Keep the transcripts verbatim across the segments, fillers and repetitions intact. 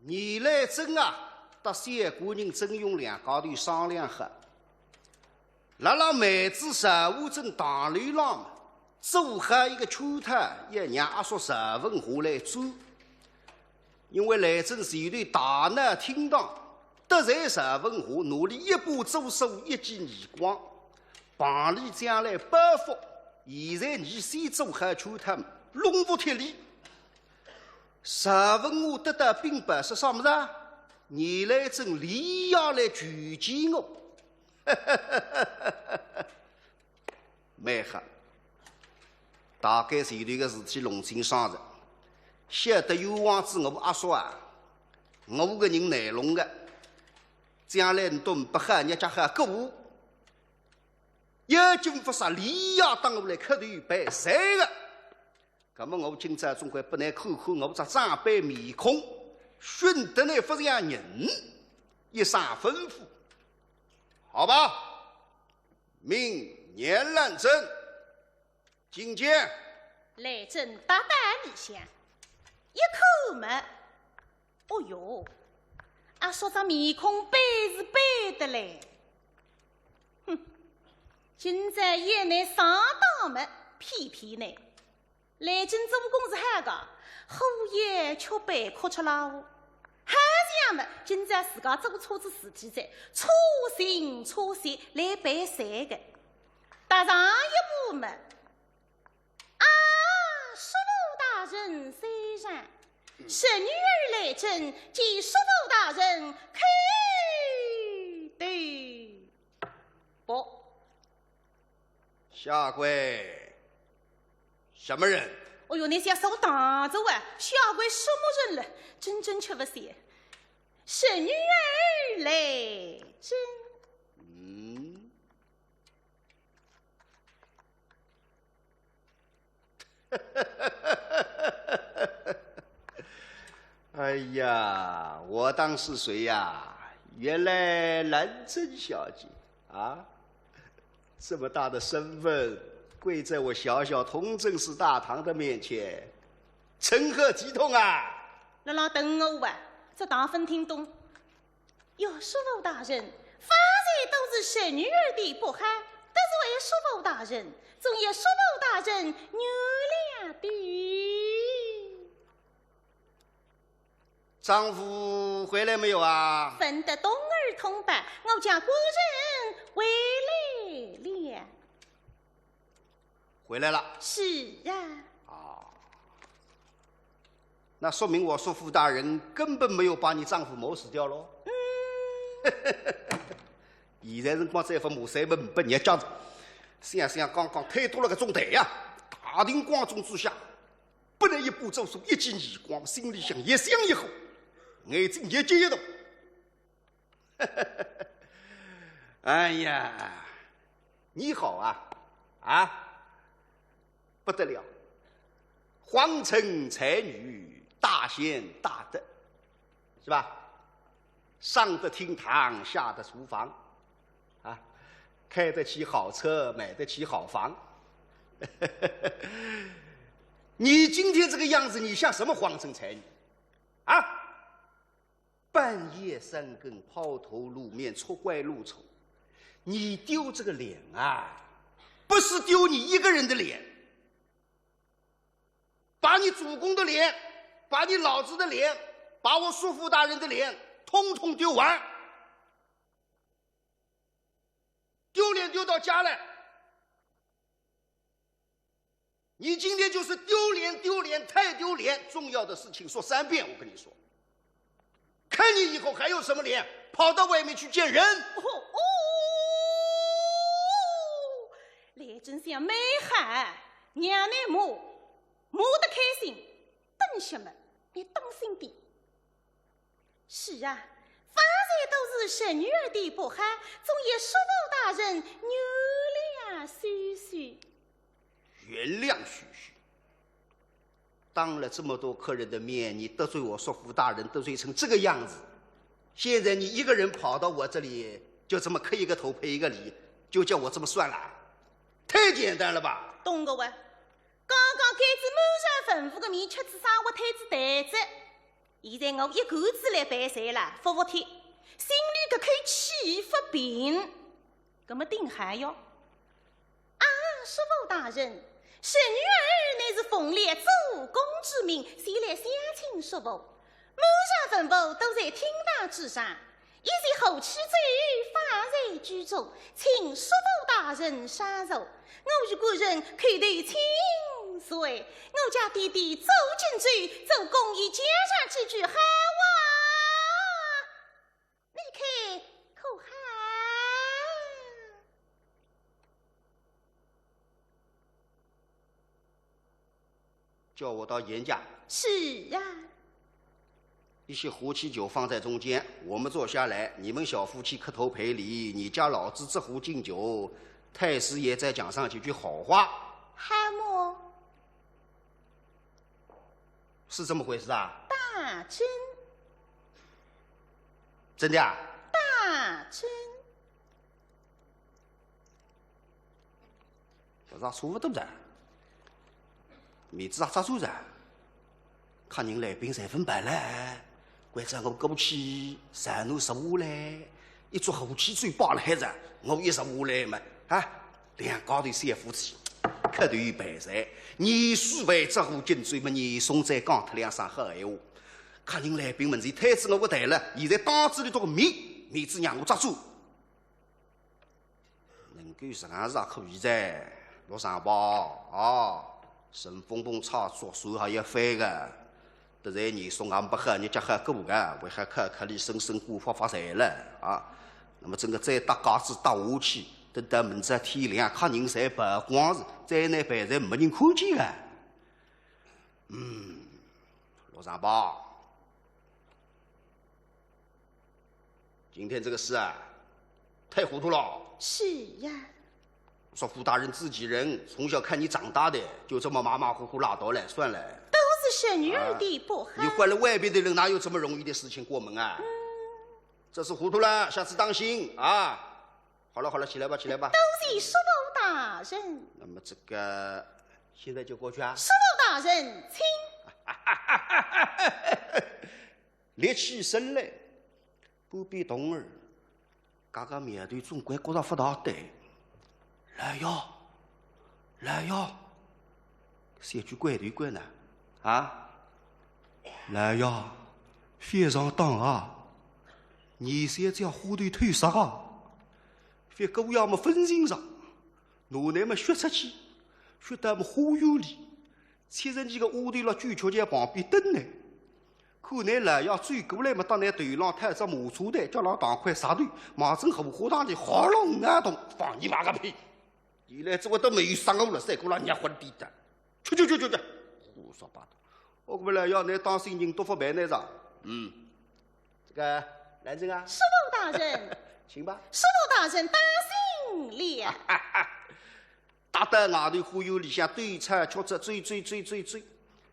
严兰贞啊，搭小官人曾荣两家头商量好，辣辣梅子寿和镇堂楼浪嘛，做好一个圈套，要让阿叔寿文华来捉。因为兰贞前头大闹厅堂，得罪寿文华，拿俚一把做数一记耳光，帮俚将来报复。现在伲先做好圈套，弄服脱俚。 寿文华得到禀报说啥物事啊？严兰贞连夜来求见我。蛮好，大概前头个事体弄清爽哉，晓得冤枉仔我阿叔啊，我个人难弄个，将来倷勿好日脚好过。要紧勿煞，连夜打我来磕头赔罪个。 那么我今朝总归拨倷看看我只长辈面孔，训得倷勿像人。一声吩咐，好吧，命严兰贞进见。兰贞踏到里向，一看么，哦哟，阿叔只面孔板是板得来。哼，今朝要倷上当么，骗骗倷。 兰贞做功是好个，虎也吃白哭出老虎。好像么，今朝自家做错仔事体哉，错心错事来赔罪个。踏上一步么，啊，叔父大人在上，侄女儿兰贞见叔父大人叩头。不， 下跪什么人？哦哟，倷像手打着啊，下跪什么人了？真正吃勿消。侄女儿兰贞。嗯。 哎呀，我当是谁呀？原来兰贞小姐啊，这么大的身份，跪在我小小通政司大堂的面前，成何体统啊？辣辣等我啊，这大分厅堂。 哟，叔父大人，方才都是侄女儿的不好，得罪叔父大人，总要叔父大人原谅的。丈夫回来没有啊？闻得东儿通报，我家官人回来了。 回来了。是啊。啊，那说明我叔父大人根本没有把你丈夫谋死掉喽。嗯。现在辰光再勿谋，再勿拨人家讲，想想刚刚推倒了个总台呀，大庭广众之下，拨俚一把做数一记耳光，心里向一想一后，眼睛一激一动。 哎呀，你好啊，啊，不得了，皇城才女，大贤大德，是吧？上得厅堂，下得厨房，啊，开得起好车，买得起好房。你今天这个样子，你像什么皇城才女？啊？ 半夜三更抛头露面，出乖露丑，你丢这个脸啊，不是丢你一个人的脸，把你祖公的脸，把你老子的脸，把我叔父大人的脸，统统丢完。 丢脸丢到家来。你今天就是丢脸，丢脸，太丢脸，重要的事情说三遍，我跟你说。看你以后还有什么脸跑到外面去见人？哦，哦，兰贞想蛮好，让倷骂，骂得开心，等歇么，倷当心点。 是啊，方才都是侄女儿的不好，总要叔父大人原谅许许。原谅许许？当了这么多客人的面，你得罪我叔父大人，得罪成这个样子，现在你一个人跑到我这里，就这么磕一个头赔一个礼，就叫我这么算了？太简单了吧？懂个哇，刚刚该只满山文武个面，吃仔生活推仔台子。现在我一个子来办事了，服服帖，心里搿口气勿平，搿么顶寒哟。啊，叔父大人，侄女儿乃是奉了主公之命，前来相请叔父。满朝文武都在厅堂之上， 一席和气酒，方才居中，请叔父大人赏茶。我与官人叩头请罪，我家爹爹做进酒，做公爷讲上几句好话，你看可好？ 叫我到严家。是啊。一席和气酒放在中间，我们坐下来，你们小夫妻磕头赔礼，你家老子执壶敬酒，太师爷再讲上几句好话。好么？是这么回事啊？当真。真的啊？当真。 搿是差勿多哉，面子也扎住哉，客人来宾侪分摆了，关照我过去，侪拿十五来，一桌和气酒摆了海哉，我一十五来嘛，啊，两家头三夫妻，磕头赔罪，严世蕃这壶敬酒嘛，严嵩再讲脱两声好闲话，客人来宾们侪推仔我个台了，现在当仔俚笃个面，面子让我扎住。 能够实梗是也可以哉，陆长宝啊，顺风捧菜，做手还要翻个，得罪严嵩也勿好，人家还过个，为还靠靠俚升升官发发财了啊。那么真个再搭架子搭下去，等到明朝天亮，客人侪跑光仔，再拿赔罪没人看见个。嗯，陆长宝， 今天这个事啊，太糊涂了。是呀。说傅大人自己人，从小看你长大的，就这么马马虎虎拉倒了算了。都是侄女儿的不好。啊，你换了外边的人，哪有这么容易的事情过门啊？嗯。这是糊涂了，下次当心啊。好了好了，起来吧，起来吧。多谢叔父大人。那么这个，现在就过去啊？叔父大人，请。 立起身来，半边童儿，搿个苗头总归觉着勿大对。老爷，老爷，小鬼怪头怪呢，啊？老爷，覅上当啊！你现在花头透啥啊？覅姑爷么分清爽，拿侬么血出去，血到么花园里，七十二个丫头辣九曲桥旁边等呢。 看㑚老爷走过来么，搭㑚头浪套只麻车袋，脚浪搪块石头，望准荷花塘里哗隆啊咚，放你妈个屁！现在只会得没有生活了，赛过了热昏地的。去去去去去，胡说八道！我搿么老爷，㑚当心人都勿办㑚啥？嗯，这个兰贞啊，师父大人，请吧。师父大人当心了。 踏到外头花园里向兜圈圈仔走走走走走，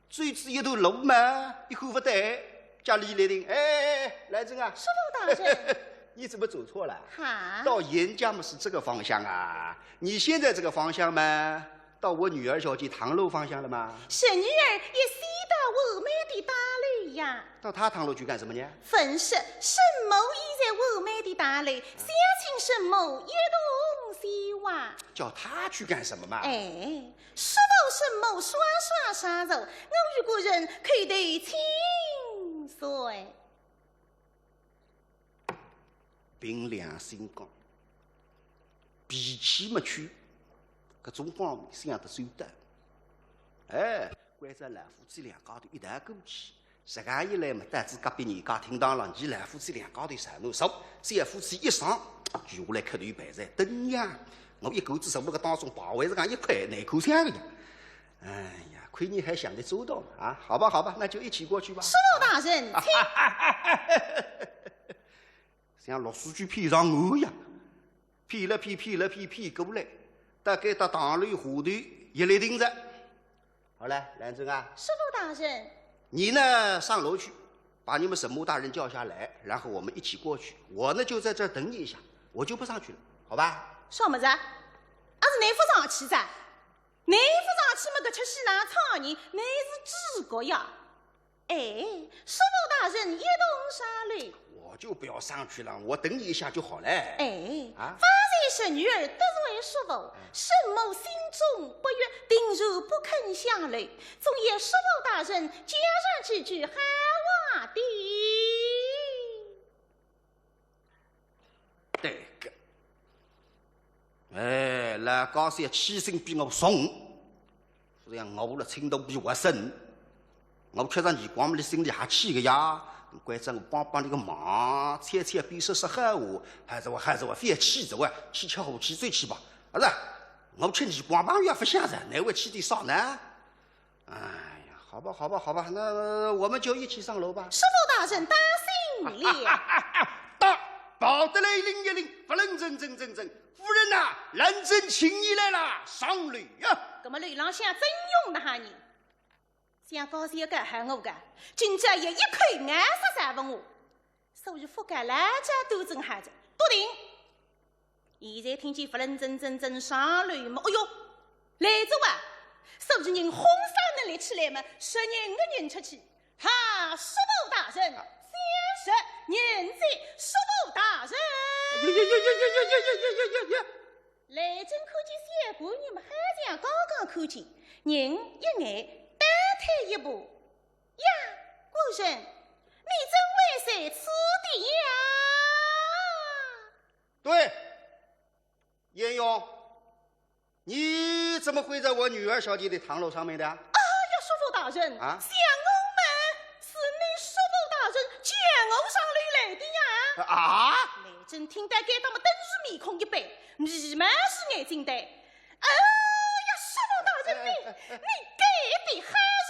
走仔一段路嘛，一看勿对，家里来人，哎哎哎，兰贞啊，师父大人，你怎么走错了？哈？到严家嘛是这个方向啊，你现在这个方向嘛，到我女儿小姐堂楼方向了嘛。侄女儿也是到后面的大楼呀。到她堂楼去干什么呢？问说沈某已在后面的大楼，想请沈某一同前往。叫她去干什么嘛？哎， 师父沈某双双上座，我与官人叩头请罪。凭良心讲，脾气没趣，搿种方面想得周到。哎，关照老夫妻两家头一道过去， 实梗一来嘛，到仔隔壁人家厅堂浪，伲老夫妻两家头上头坐，三夫妻一上，跪下来磕头赔罪。等呀，我一个子坐辣搿当中，排位是讲一块，难看相个呀。哎呀，亏你还想得周到嘛，啊，好吧，好吧，那就一起过去吧。师父大人，请。像落水鬼骗上岸呀，骗了骗，骗了骗，骗过来，大概到堂楼下头一立定着。 好了，兰贞啊，师父大人，你呢，上楼去，把你们沈某大人叫下来，然后我们一起过去。我呢，就在这儿等你一下，我就不上去了，好吧？啥物事啊？阿是侬勿上去噻？侬勿上去么，搿出戏哪唱呢？侬是主角呀。哎，叔父大人一同上楼。我就不要上去了，我等你一下就好了。哎，啊？方才侄女儿得罪叔父，沈某心中不悦，定然不肯下楼，总要叔父大人讲上几句好话的。 对个。哎，老家小气性比我重，所以我了寸头比活深。我吃着耳光么，你心里还气个呀？关照我帮帮你个忙，千千别说说闲话，还是我，还是我，覅气着我，气气好气转去吧。啊是，我吃耳光嘛也不响着，哪会气得少呢？ 哎呀，好吧，好吧，好吧，那我们就一起上楼吧。叔父大人当心了。到，跑得来一领一领，勿认真真真真。夫人呐，兰贞请你来了，上楼呀。搿么楼浪向真用得哈呢？想高兴要干害我个，今朝也一口咬杀杀问我，所以勿敢来这多真害着，笃定。 现在听见勿认真真真上楼么，哎哟，来着哇！所以人哄上能立起来么，十人个人出去，哈，叔父大人，三十人在叔父大人。来真看见小官人么，好像刚刚看见，人一呆，倒退一步。呀，官人，你怎会在此地呀？ 对，晏勇，你怎么会在我女儿小姐的堂楼上面的啊？哎呀，叔父大人，啊？想我们是你叔父大人叫我上楼来的呀。啊？来真听到该搭么，顿时面孔一板，眉毛是眼睛呆。哎呀，叔父大人，你，哎，哎，哎，你该的还是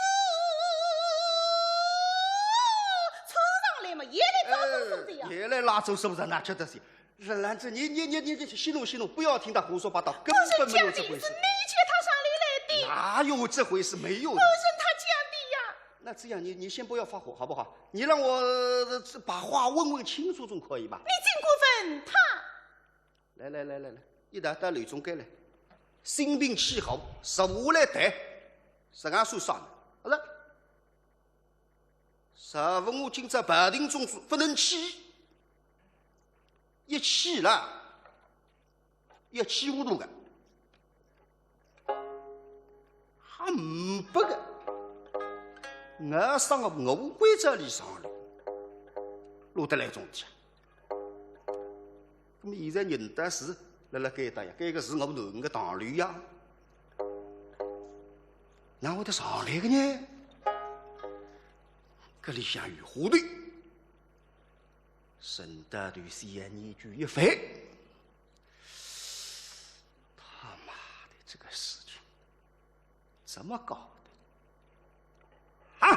冲上来嘛，也来找叔父的呀。哎，也来拉走叔父，那吃得消。 兰兰贞，你你你你你息怒息怒，不要听他胡说八道，根本没有这回事。不是这样的意思，你叫他上楼来的。哪有这回事？没有的。不是他讲的呀。那这样，你你先不要发火，好不好？你让我，呃，把话问问清楚，总可以吧？你尽管问他。来来来来来，一道到楼中间来，心平气和，坐下来谈，实梗算啥呢？好了。 啥问我今朝排定中午勿能去，一去啦，一去糊涂个，还呒不个，我上个我关照里上了，落得来种的。 那么现在人倒是辣辣该搭呀，该个是我囡儿个堂楼呀，哪会得上来个呢？搿里向有花头，沈大头先眼珠一翻，他妈的，这个事情 怎么搞的？啊！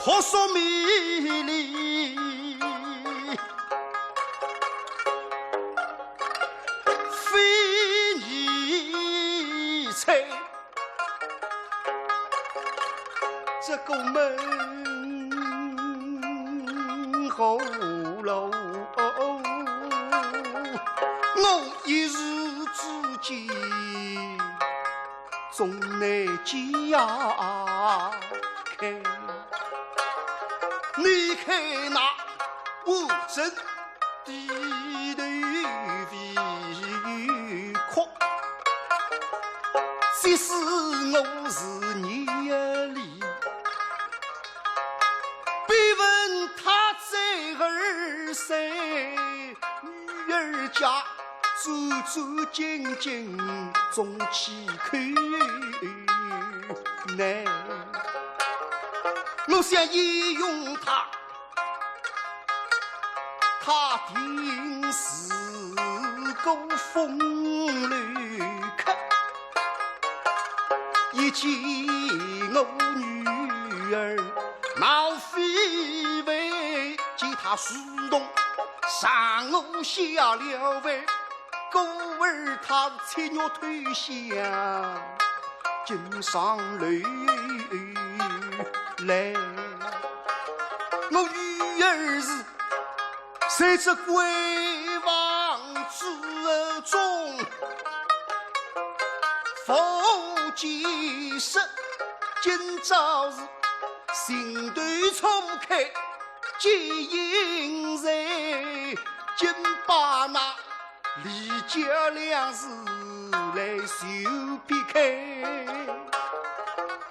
扑朔迷离，非你猜。 这个门后楼，我一时之间总难解开。你看那无声 低头啼哭。即使我是你的，必问他在何山，女儿家战战兢兢终其口难。我想也用他 他定是个风流客，一见我女儿闹非非，见他主动上我下了位，故而他是七月退香。 今上楼来，我女儿是在这闺房始终无见识，今朝是情窦初开结因缘，竟把那离家两字来首撇开。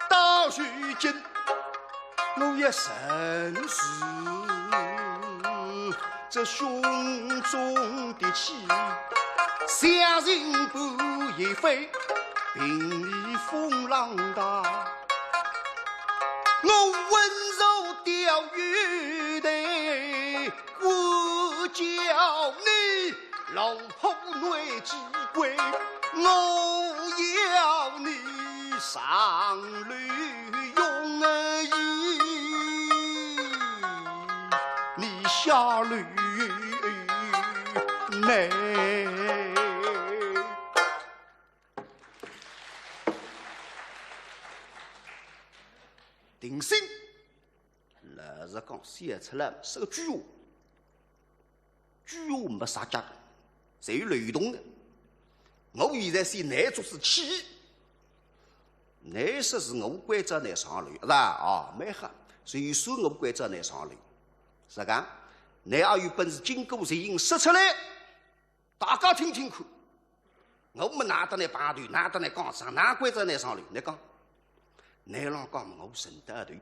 到如今， 我也深知这胸中的气，像人不也飞，平地风浪大。我稳坐钓鱼台，我叫你老 破内之鬼，我要你上楼用刑，你下楼来。定心，老实讲，写出来是个句话。 句话没啥价值，侪有漏洞的。我现在是拿出是气，拿说是我关照拿上楼，是吧？啊，蛮好，所以说我关照拿上楼，是吧？拿阿有本事经过全因说出来，大家听听看。 我么哪搭来碰头，哪搭来讲上，哪关照拿上楼，拿讲。拿浪讲么我认得头，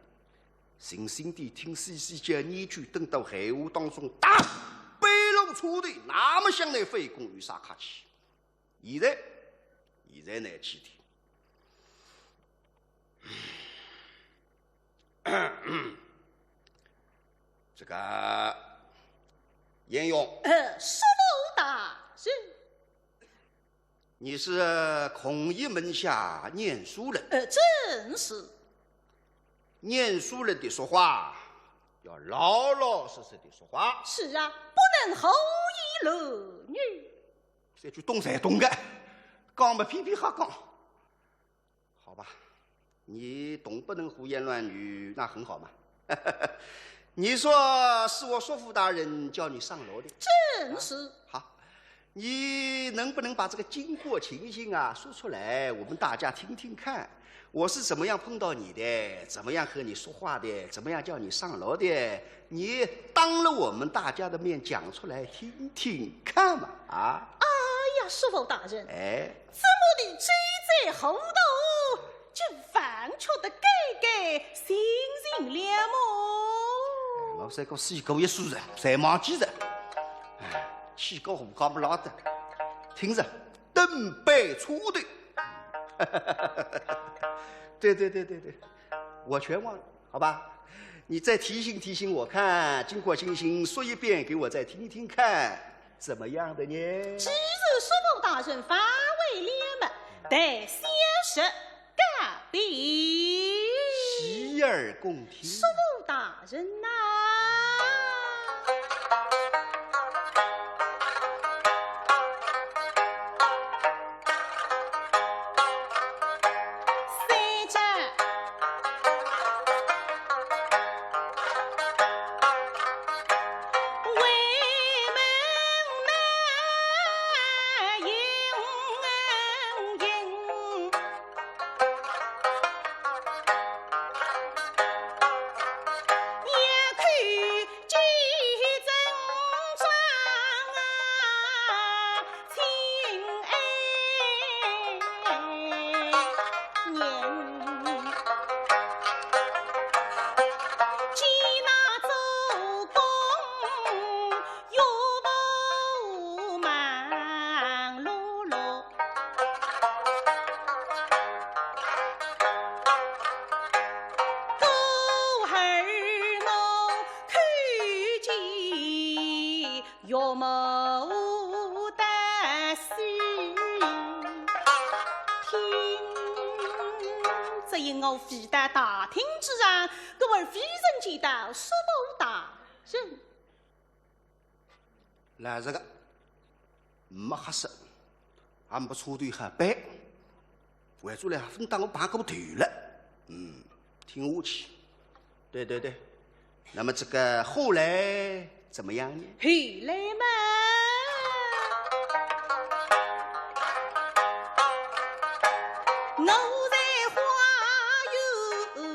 静心点听，细细叫研究，等到闲话当中，打，背后插头，那么想拿非攻有啥客气？现在，现在拿去的。 这个，鄢荣，呃，叔父大人。你是孔乙门下晏殊人？呃，正是。晏殊人的说话，要老老实实的说话。是啊，不能胡言乱语。这句懂侪懂的，讲么屁屁瞎讲。 好吧，你懂不能胡言乱语，那很好嘛。你说是我叔父大人叫你上楼的。正是。好，你能不能把这个经过情形啊说出来，我们大家听听看，我是怎么样碰到你的，怎么样和你说话的，怎么样叫你上楼的，你当了我们大家的面讲出来听听看嘛，啊？哎呀，叔父大人，哎。 怎么你这才糊涂，就忘却得干干净净了么？我说个死狗一世人，侪忘记了。哎，气个火高不拉的，听着，灯杯出的。对对对对对，我全忘了，好吧？你再提醒提醒我看，经过情形说一遍给我再听听看。 怎么样的呢？既然叔父大人发为了么，待小侄告别。洗耳恭听。叔父大人呐。听，只因我回到大厅之上，故而未曾见到叔父大人。 老实个，没吓煞，也没错对好办，回转来还分当我碰过头了。嗯，听下去。对对对，那么这个后来怎么样呢？后来嘛，我在花园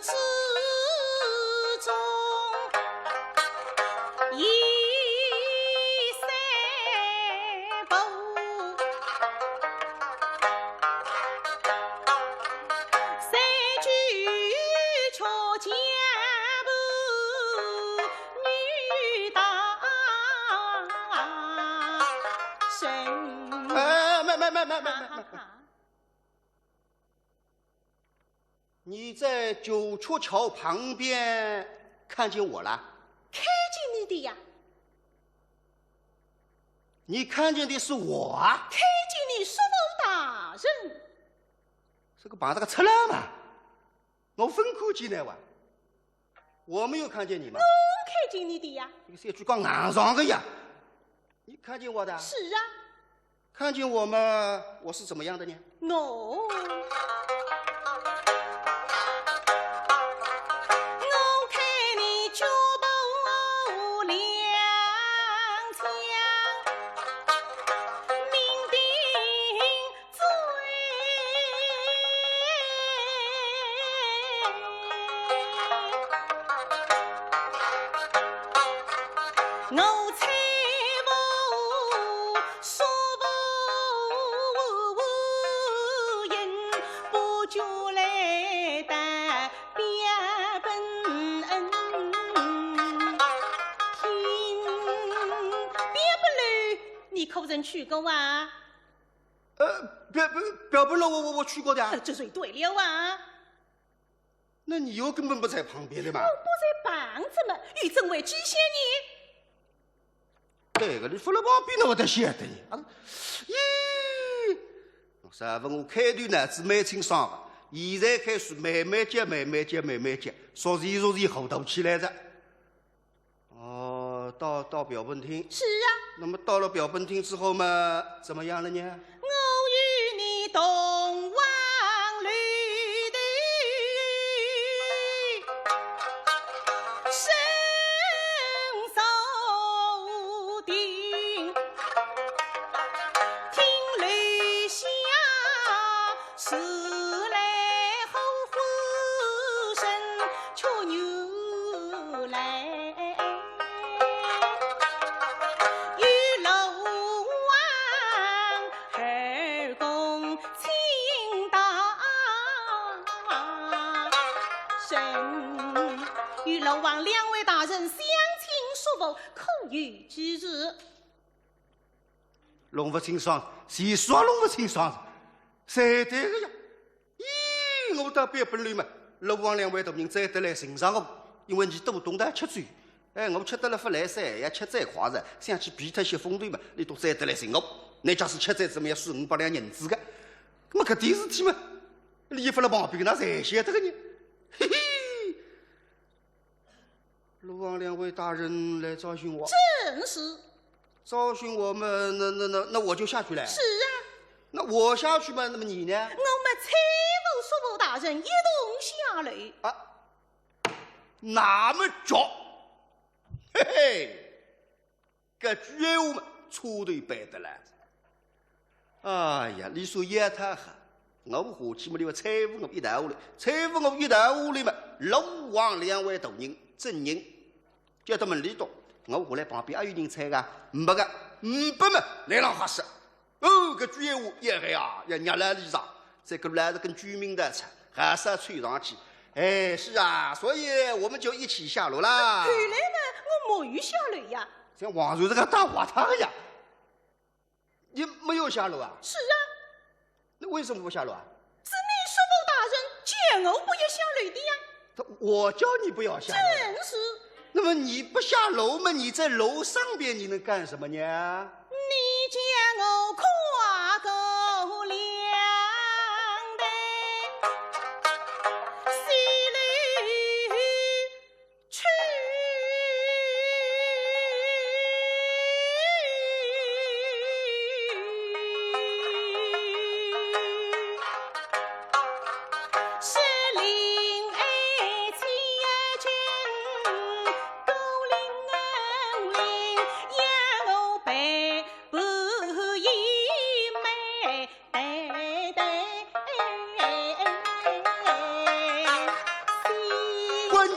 之中一散步，三句却将妇女打成。哎，慢慢慢慢慢慢慢慢。你在九曲桥旁边看见我了？看见你的呀。你看见的是我啊？看见你叔父大人。这个碰着个赤佬嘛，我勿看见倷哇。 我没有看见你吗？我看见你的呀。这个小鬼讲硬上个呀。你看见我的？是啊。看见我吗？我是怎么样的呢？我，我看你脚步踉跄，酩酊 我搀扶叔父行，把酒来到表本厅。表本楼，你可曾去过啊？ 呃，表，表，表本楼我，我，我去过的啊。呃，这就对了啊。那你又根本不在旁边的嘛。我不在旁边嘛，又怎会知晓呢？对个，你勿辣旁边，哪会得晓得呢？啊，咦，啥物事我开头脑子蛮清爽的，现在开始慢慢叫，慢慢叫，慢慢叫，熟悉熟悉糊涂起来哉。 哦，到，到表本厅。是啊。那么到了表本厅之后嘛，怎么样了呢？我与你同往楼头，深坐定，听楼下 自来呼呼声却远来。与楼王二公请大人，与楼王两位大人相请说法，可有之事？ 弄勿清爽，谁说弄勿清爽？侪对个呀。咦，我到表本楼嘛，楼王两位大人才得来寻上我，因为伲笃笃笃吃醉。哎，我吃得了勿来三，也吃再快哉，想去避脱歇风头嘛，伲笃才得来寻我。乃假使吃醉怎么样，输五百两银子个。那么搿点事体嘛，伲勿辣旁边，哪侪晓得个呢？嘿嘿。 楼王两位大人来找寻我。正是。找寻我们，那，那，那，那我就下去了。是啊。那我下去嘛，那么你呢？我们搀扶叔父大人一同下楼。啊，那么着。嘿嘿。 搿句闲话嘛，差头扳得来。哎呀，俚说要他哈，我下去嘛，俚要搀扶我一道下来，搀扶我一道下来嘛，楼王两位大人，证人，叫他们里头，我下来旁边还有人搀个，没个，没嘛，来浪吓煞。哦，搿句闲话，也害啊，也捏牢俚上，再跟来这根救命稻草，还是要凑上去。哎，是啊，所以我们就一起下楼啦。后来嘛，我没有下楼呀。 像王瑞这个大坏蛋呀，你没有下楼啊？是啊。那为什么不下楼啊？是你叔父大人叫我不要下楼的呀。他，我叫你不要下楼的？正是。那么你不下楼嘛，你在楼上边你能干什么呢？你叫我跨过梁台，下楼 去。是令爱千金，多领恩令，要我陪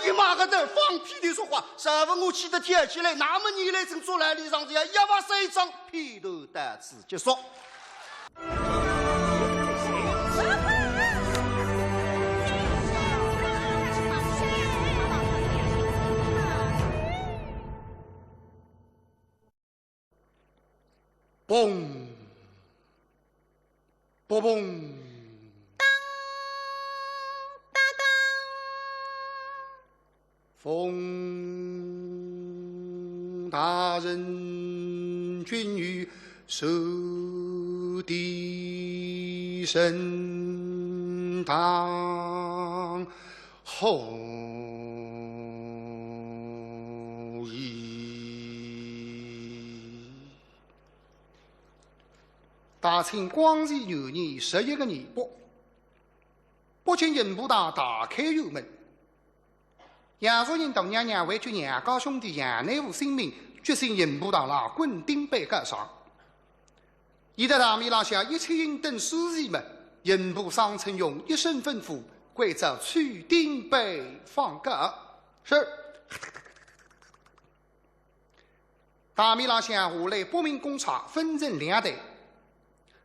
你妈个蛋，放屁的说话，啥物事我气得跳起来，那么你来正坐牢里上这样一百三十张，片段到此结束。嘣，嘣嘣。当，当当。奉大人君谕，守地升堂。 后矣。大清光绪元年十一月廿八，北京刑部大大开辕门，杨素英大娘娘为救杨家兄弟杨乃武性命，决心刑部大牢滚钉板告状。 现在大面浪向一切人等书记们，刑部尚存用一声吩咐，关照抽钉板放告。是。大面浪向下来八名公差分成两队，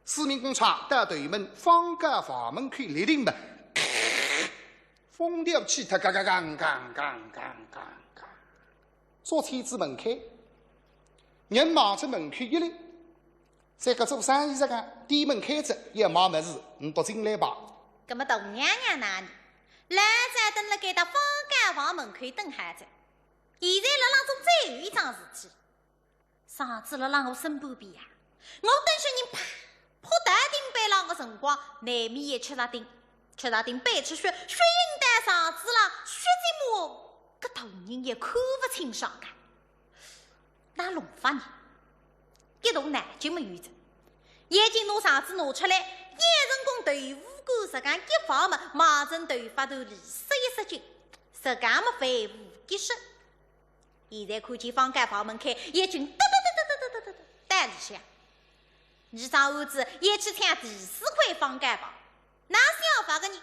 四名公差到头门方告房门口立定么，风调起，嘎嘎嘎嘎嘎嘎嘎嘎嘎，捉起仔门槛，人望仔门口一立。 在搿做生意实梗，店门开仔，要买物事，侬笃进来吧。葛末大娘娘哪里？老早蹲辣该搭方告房门口等好仔，现在辣浪做最后一桩事体。上次辣浪我身半边啊，我等歇人啪，扑到钉板浪个辰光，难免也吃着钉，吃着钉板出血，血印到上次了，血迹么，搿大人也看勿清爽个。 哪弄法呢？一动脑筋没有仔，眼睛拿上子拿出来，眼神光豆腐干实梗一放么，望准头发头里塞一塞进，实梗么反复几十。现在看见方告房门开，眼睛哒哒哒哒哒哒哒哒哒里向。一张案子也去抢第四块方告吧，哪想法个呢？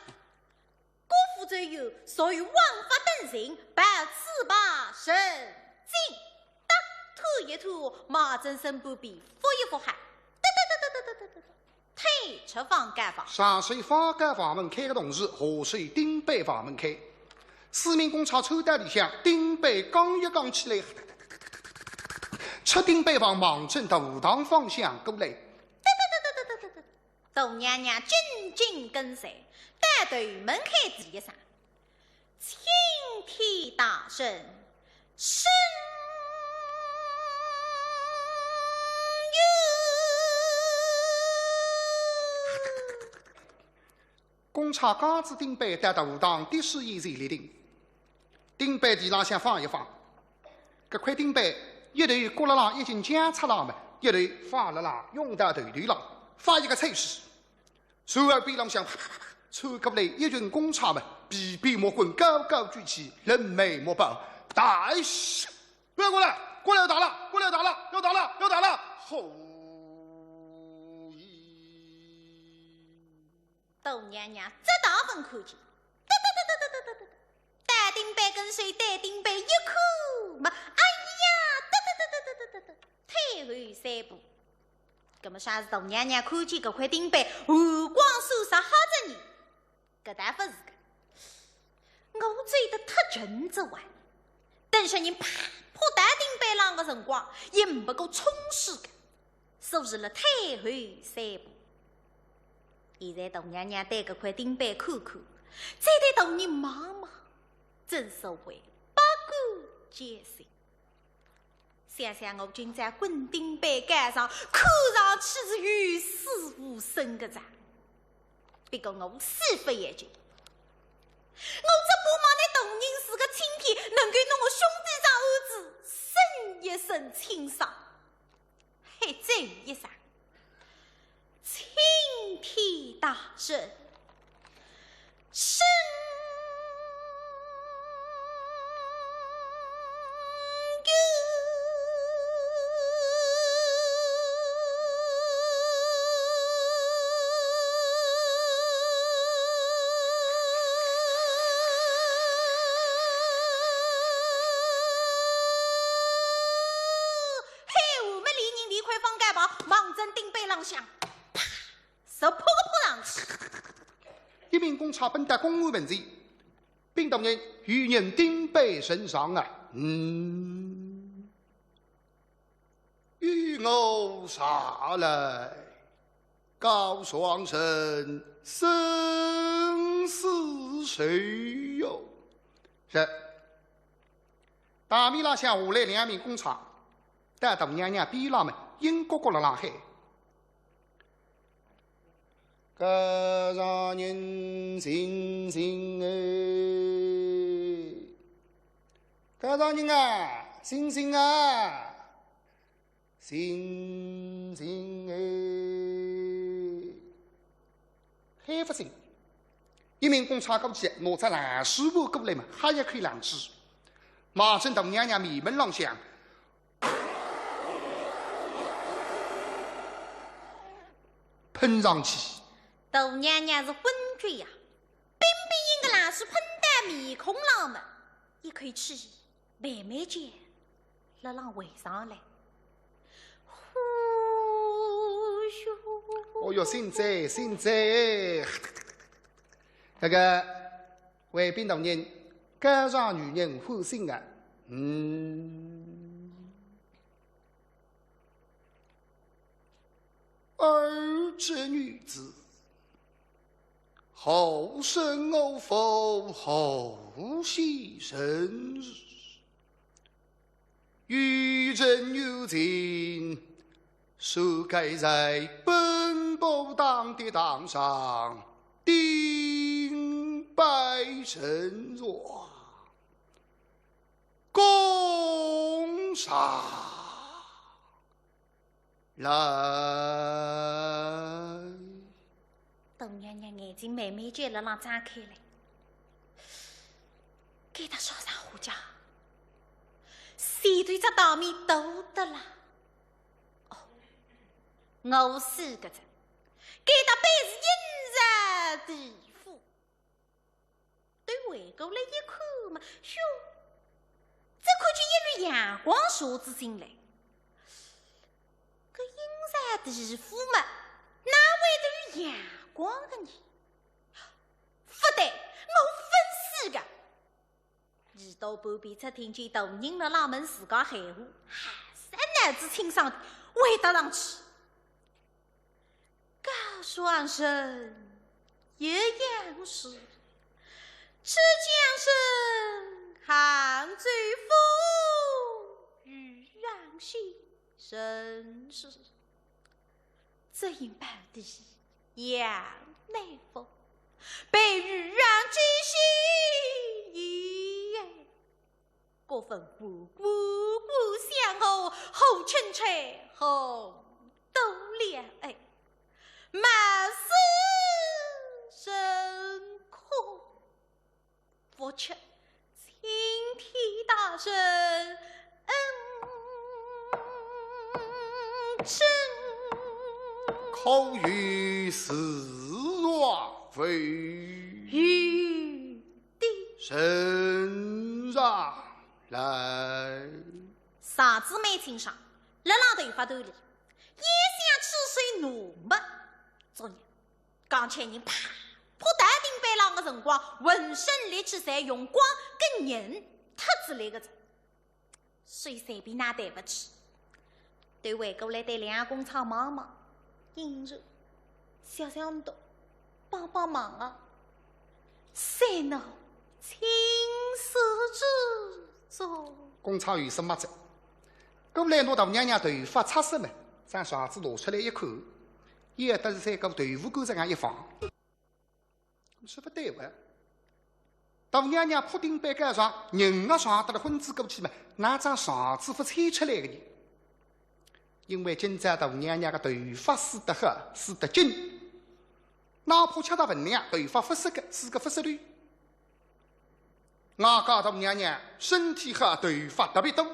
国府之有，属于枉法等刑，白纸白神经。哒，吐一吐，望准身半边，伏一伏好，哒哒哒哒哒哒哒哒哒，退出方告房。上手方告房门开个同时，下手钉板房门开。四名公差凑到里向，钉板刚一刚起来，出钉板房望准大堂方向过来。哒哒哒哒哒哒哒哒。 大娘娘紧紧跟随，到头门开仔一声：“青天大圣，圣旨。”公差架仔钉板到大堂，的士也就立定。 钉板地浪向放一放，搿块钉板一头搁辣浪已经僵出浪么，一头放辣浪甬道头头浪，发一个脆势。随后边浪向啪啪啪啪窜过来一群公差么，皮鞭木棍高高举起，人眉目包，大喜，不要过来，过来要打了，过来要打了，要打了，要打了，吼！ 大娘娘只当勿看见，哒哒哒哒哒哒哒哒哒，到钉板跟首对钉板一看嘛，哎呀，哒哒哒哒哒哒哒哒，退后三步。葛末啥是大娘娘看见搿块钉板寒光闪闪吓着呢？搿倒勿是个。 我走得忒近仔哇，等歇人啪扑到钉板浪个辰光，也呒不过冲势个，所以了退后三步。现在大娘娘对搿块钉板看看，再对大人望望，正所谓百感交集。 想想我今朝滚钉板告状，看上去是有死无生个哉。不过我死勿要紧，我只盼望拿大人是个青天，能够拿我兄弟桩案子审一审清爽。喊喊一声，青天大圣，圣人顶背浪向，啪，就扑个扑上去。一名公差奔到公安门前，禀大人，有人顶背呈上啊。嗯，与我上来，告状人生死谁哟？是。大门浪向下来两名公差，到大娘娘边浪么，阴旮旮辣浪喊：“告状人醒醒哎！告状人啊，醒醒啊！醒醒哎！”喊勿醒。一名公差过去，拿只冷水壶过来么，喝一口冷水，望准大娘娘面门浪向 喷上去。大娘娘是昏厥呀，冰冰个冷水喷到面孔浪么，一口气慢慢叫，辣浪回上来。呼哟！哦哟，醒哉，醒哉！搿个 回禀大人，告状女人唤醒啊。嗯。而这女子，何生我府，何许人氏？ 有人有情，谁该在奔波堂的堂上顶拜呈状，供上来。大娘娘眼睛慢慢叫辣浪张开来，该搭啥场化介？前头只堂面大得啦。哦，我晓得哉，该搭背后是阴曹地府。 对回过来一看嘛，哟，只看见一缕阳光射仔进来。搿阴曹地府嘛，哪会得有阳光个呢？勿对，我勿是个。耳朵旁边只听见大人辣浪问自家闲话，还是脑子清爽点，回答上去。 告状人一样是浙江省杭州府余杭县人氏，浙阴盆地杨乃武，被余杭知县一案 各分无辜，无辜相护，何曾拆红豆两岸，貌似人空。不知青天大人恩情，可有此状否？有的。呈上来。状子蛮清爽，辣浪头发兜里，一向起手拿么，作孽，刚才人啪，扑到顶板浪个辰光，浑身力气侪用光，搿人脱仔来个哉。 所以随便哪对勿起。对回过来对两个公差望望，应承，小小人，帮帮忙啊，算我情死之中。公差有啥么子？过来拿大娘娘头发擦拭么，将状子拿出来一看，也得是像个豆腐干实梗一放。 说勿对哇，大娘娘扑顶板告状，人也撞得了昏死过去嘛，哪张状子勿拆出来个呢？因为今朝大娘娘个头发梳得好，梳得紧，哪怕吃到分量，头发勿梳个，梳个勿梳头。外加大娘娘身体好，头发特别多。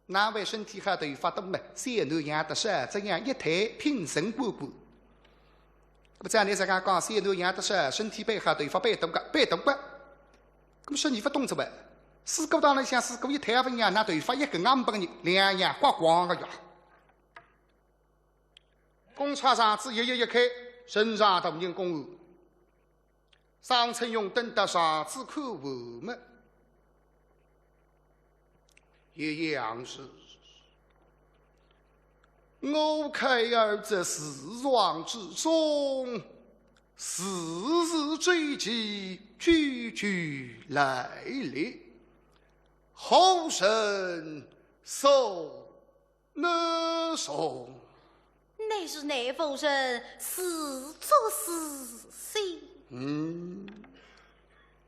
哪会身体好头发多么？小囡养得少，这样一推拼成官官。那么照理上讲，讲小囡养得少，身体板好，头发板多个，板多个。那么说你勿懂哉哇？四个当里向四个一推啊，勿一样，那头发一根也没拨人，两样刮光个呀。公差状子一页一开，呈上大人公案。商春雄登到状子看完么，爷爷杨氏，我看儿这事状之中，字字珠玑，句句来历，何人所 那说，乃是那妇人自作自受。嗯，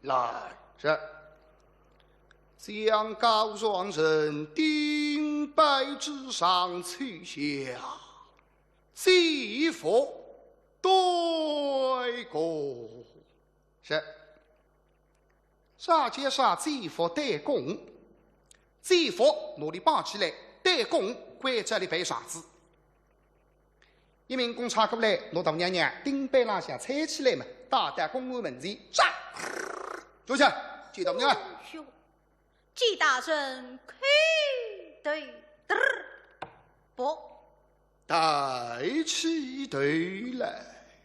来，是。将告状人钉跛之上，取下祭服对供。是。 啥叫啥祭服对供？祭服拿俚绑起来，对供关照俚办状子。一名公差过来，拿大娘娘钉跛浪向搀起来么，带到公案门前，嚓，坐下，见大娘娘。哟，见大人叩头，嘚儿，不。 抬起头来。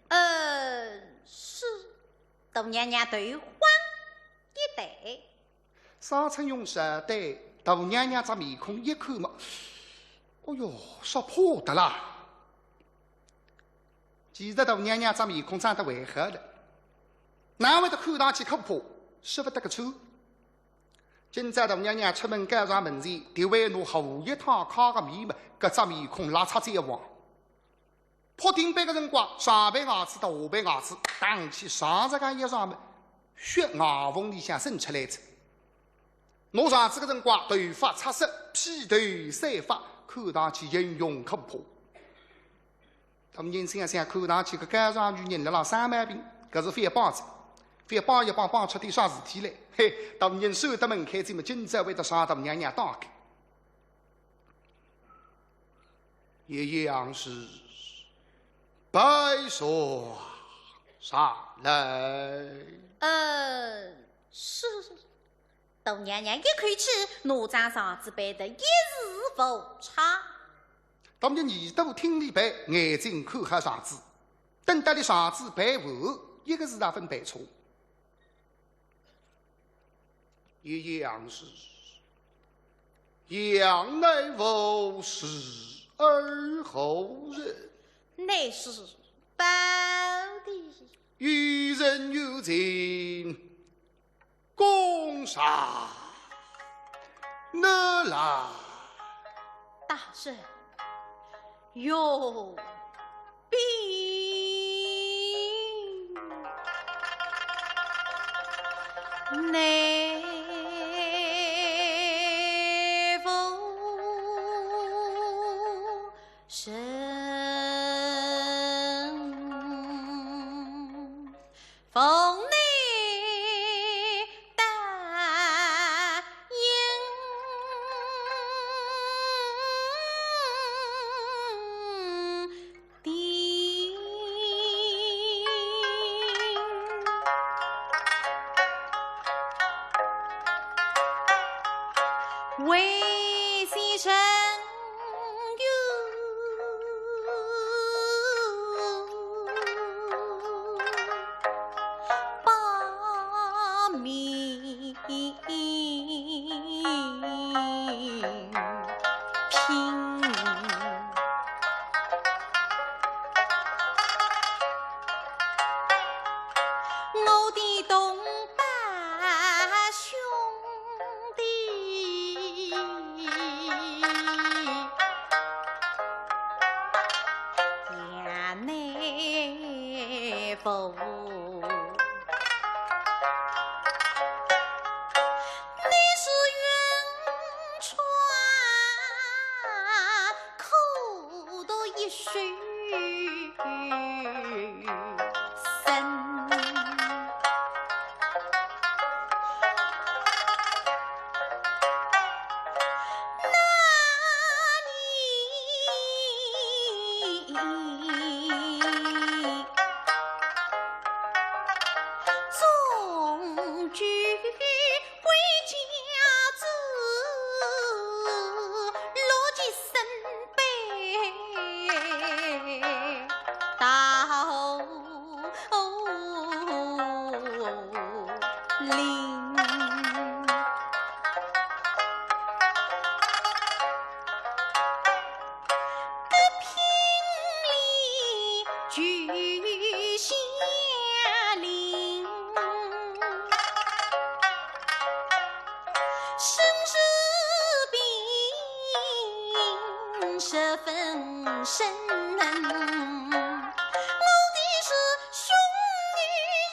嗯，是。大娘娘头晃一抬。商春雄是对大娘娘只面孔一看嘛，哦哟，吓怕得啦！其实大娘娘只面孔长得还好了，哪会得看上去可怕，说勿得个出。 今朝大娘娘出门告状门前，特为拿后一趟揩个面么，搿只面孔蜡赤焦黄。扑钉跛个辰光，上排牙齿搭下排牙齿打起上着个一上么，血牙缝里向渗出来着。拿状子个辰光，头发赤色，披头散发，看上去英勇可怕。 大人想想看，上去个告状女人辣辣生毛病，搿是覅帮哉，覅帮一帮，帮出点啥事体来？嘿，大人守得门槛，怎么今朝会得上大娘娘当个？爷爷杨氏，拜坐上来。嗯，是。 大娘娘一口气拿张状子办得一字无差。大娘娘耳朵听俚办，眼睛看好状子，等到俚状子办完，一个字也勿办错。爷爷杨氏，杨乃武是儿何人？乃是胞弟。有人有情， 公差，你来。大人，有禀。乃父人 奉你答应的，为先生 把名品。我的同胞兄弟，杨乃武，你是云川苦读一书 生。那你林。各品里居下林，身是病十分深。我的是兄弟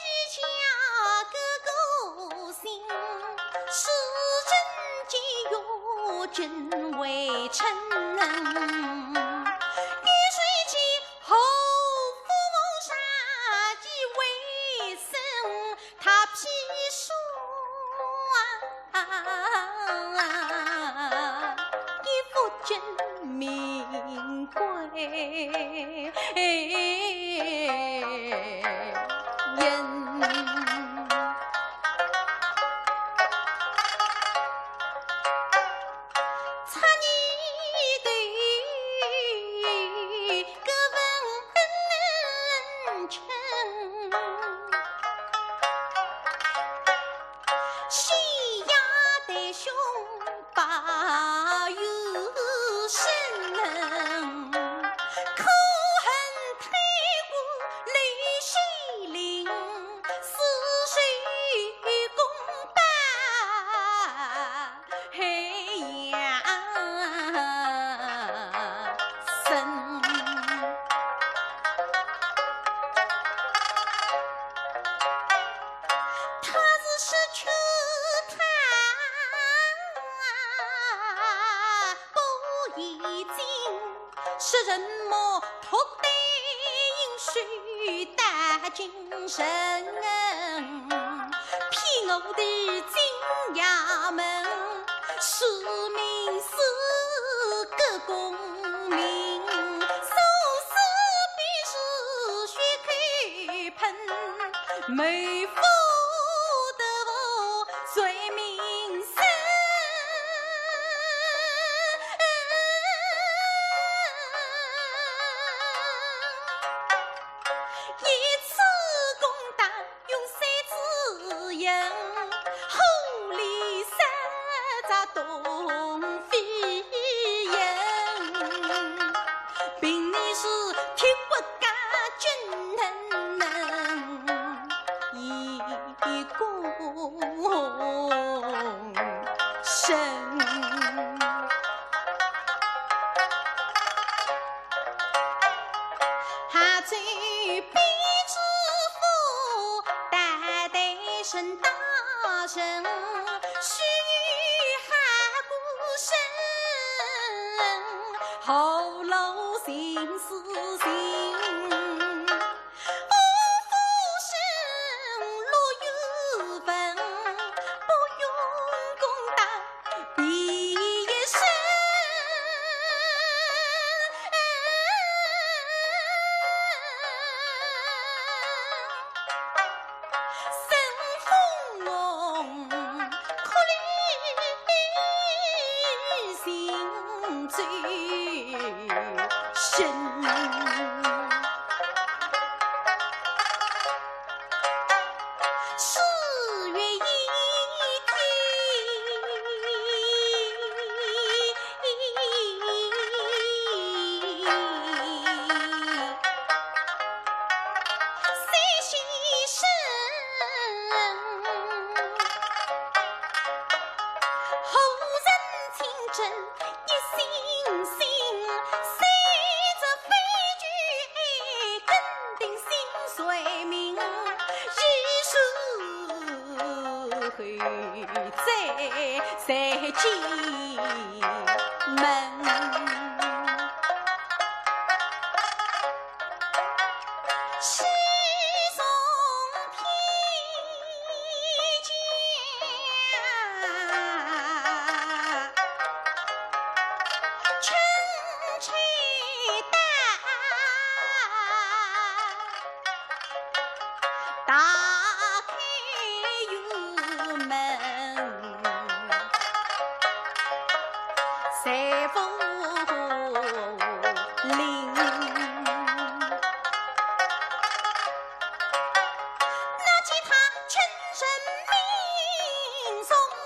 一家个个姓，是真金玉真为称。玉水记后父杀鸡为生，他批说啊，一夫真名贵。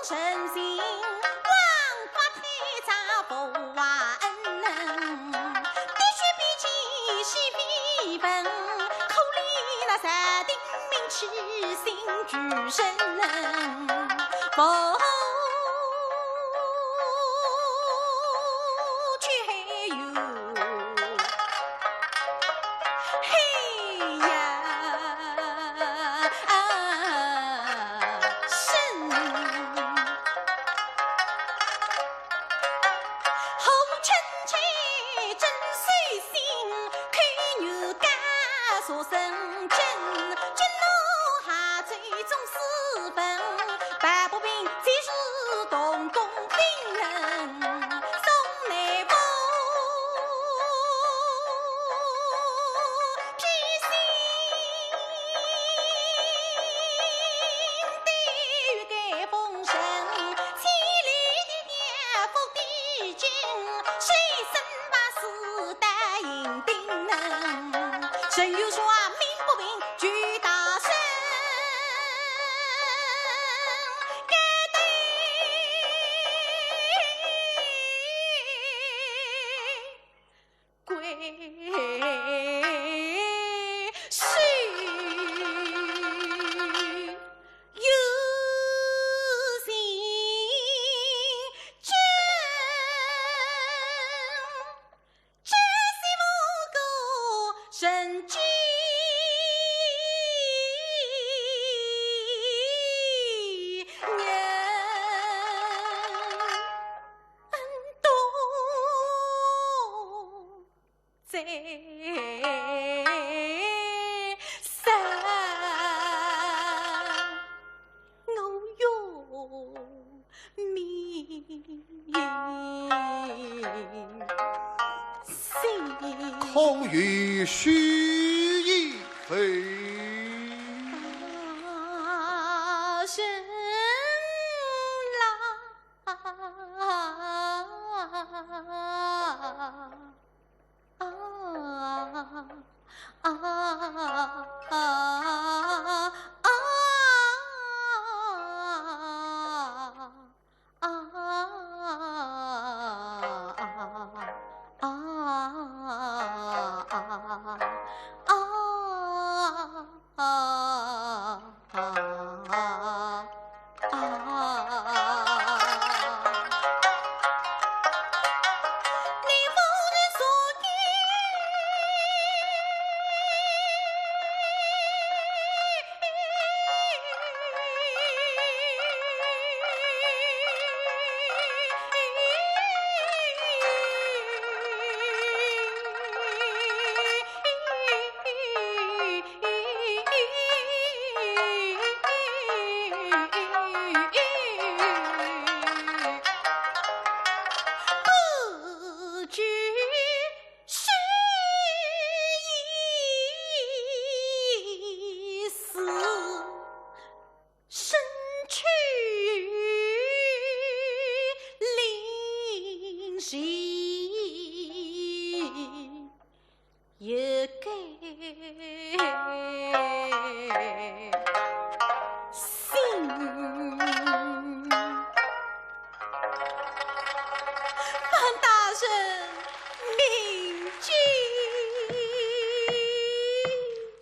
诚心王法天造福华恩，的确比肩是非分，可怜那朝廷名气心俱生，不去还有。 嘿呀，生。红尘间真随心，口语家说声真，君落下醉总是分，白不平即是同工兵人，送内部。 披星戴月个风尘，千里迢迢赴的京，谁生怕是答应定能。人有说命不平，举大声，该得 归西。有心真，这是我个人间人。 恩多再三，我用命心。空有虚言否？大人啦。 啊，啊，啊。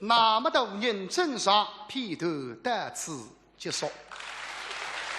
那么大人正常，片段到此结束。